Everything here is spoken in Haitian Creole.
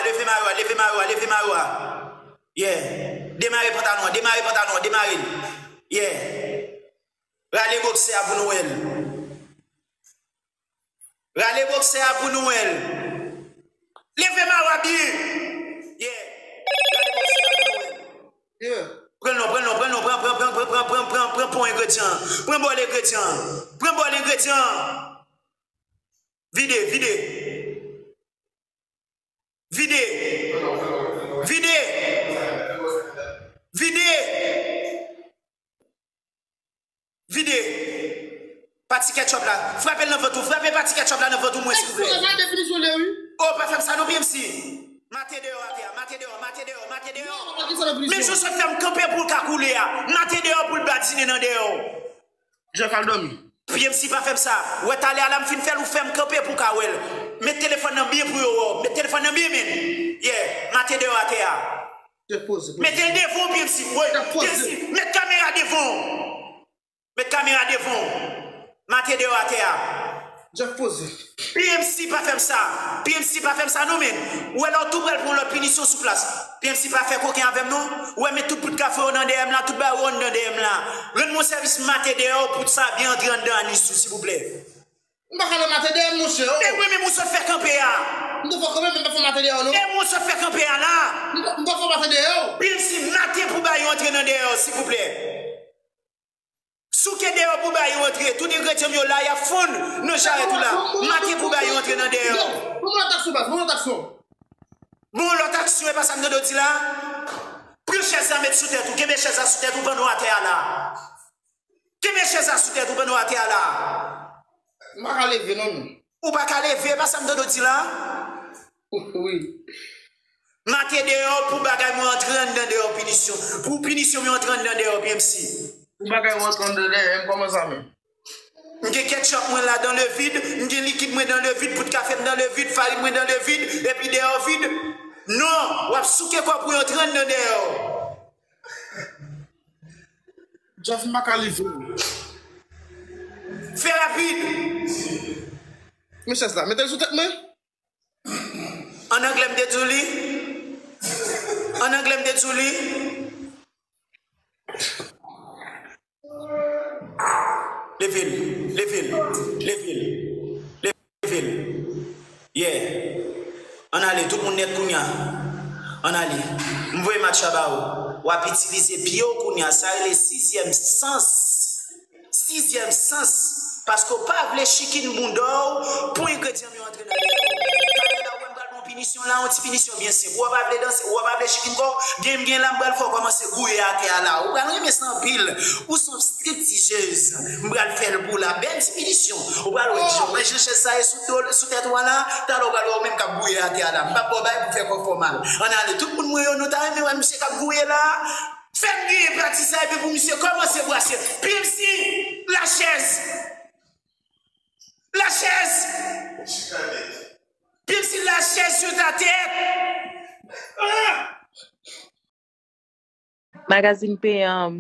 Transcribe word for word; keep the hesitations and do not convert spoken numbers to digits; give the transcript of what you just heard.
Leve mayo a, leve mayo a, leve mayo a. Yeah. Demare pantalon an, demare pantalon an, demare l. Yeah. Rale boksè a pou nou wè l. Rale boksè a pou nou wè l. Leve mayo a byen. Yeah. Rale boksè a pou nou wè l. Yeah. Pran l non, pran l non, pran l non, pran, pran, pran pon engredyan. Pran bòl engredyan. Pran bòl engredyan. Vide, vide. Vide. Vide. Vide. Vide. Pati ketchup la. Frape l nan vant ou. Frape pati ketchup la nan vant ou mwen, silvouplè. Sa definisyon de wi. Oh, pa fè m sa non, P M C. Mate deyò atè a. Mate deyò, mate deyò, mate deyò. Men Joseph fè m kanpe pou l ka koule a. Mate deyò pou l badjine nan deyò. Jeff al dòmi. P M C pa fè m sa. Wè talè a la m fin fè l, ou fè m kanpe pou w ka wè l. Met telefòn nan byen pou yo wè w. Met telefòn nan byen, men. Yeah, mate deyò atè a. Mete l devan w, P M C. Woy, P M C, met kamera devan w. Met kamera devan w. Mate deyò atè a. Jeff poze. P M C pa fè m sa. P M C pa fè m sa non, men. Ou wè la w tou pral pran lòt pinisyon sou plas. P M C pa fè koken avè m non. Ou wè men tout bout kafe yo nan dèyè m la, tout bagay yo anndan dèyè m la. Rann mwen sèvis, mate deyò pou sa byen antre anndan anis ou, silvouplè. M pa ka nan mate deyò, monchè, oh. E mwen menm ou sot fè kanpe a. M te fè kanpe, men m pa fè mate deyò, non. E mwen ou sot fè kanpe a la. M pa, m pa fè mate deyò. P M C, mate pou bagay yo antre nan dèyè, silvouplè. Souke deyò pou bagay yo antre. Tout engredyan m yo la, y ap fonn nan jarèt ou la. Mate pou bagay yo antre nan dèyè. Bon, bon, lòt aksyon, baz, bon, lòt aksyon. Bon, lòt aksyon, e pa sa m tande w di la? Pran chèz la, met sou tèt ou. Kenbe chèz la sou tèt ou pandan w atè a la. Kenbe chèz la sou tèt ou pandan w atè a la. M pa ka leve non, men. Ou pa ka leve, e pa sa m tande w di la? Wi. Mate deyò pou bagay mwen antre anndan deyò pinisyon. Pou pinisyon mwen antre anndan deyò P M C. Pou bagay mwen antre anndan deyò, m kòman sa menm? M gen ketchup mwen la dans le vide, m gen likid mwen dans le vide, poud kafe m dans le vide, farin mwen dans le vide, epi deyò vid. Non, w ap souke kò pou yo antre anndan deyò. Jeff, m pa ka leve. Fè rapid. Men chèz la, mete l sou tèt mwen. An anglè m te di w li. An anglè m te di w li. Leve l, leve l, leve l, leve l. Yeah. Ann ale, tout moun nèt kounye a. Ann ale. M voye match la ba ou. W ap itilize pye w kounye a. Sa rele sizyèm sans. Sizyèm sans. Paske w pa vle chikin bounda w pou engredyan m yo antre nan dèyè w. Talè la, ou wè m pral ba w pinisyon la, yon ti pinisyon byen senp. Ou wè w pa vle danse, ou wè w pa vle chikin kò w, gen m gen la, m pral fè w kòmanse gouye atè a la. Ou pral renmen sa anpil. Ou se yon striptizèz. M pral fè l pou w la. Bèl ti pinisyon. Ou pral wè, oh, jan chèz sa ye sou do, sou tèt ou a la, talè w pral wè w menm k ap gouye atè a la. M p ap ba w bagay pou fè kò fè w mal. Ann ale, tout moun mwen yo, nou ta renmen wè misye k ap gouye la. Fè m genyen pati sa epi pou misye kòmanse brase. P M C, lachèz. Lachèz. P M C, lachèz sou ta tèt. Ah! Magazin peyan,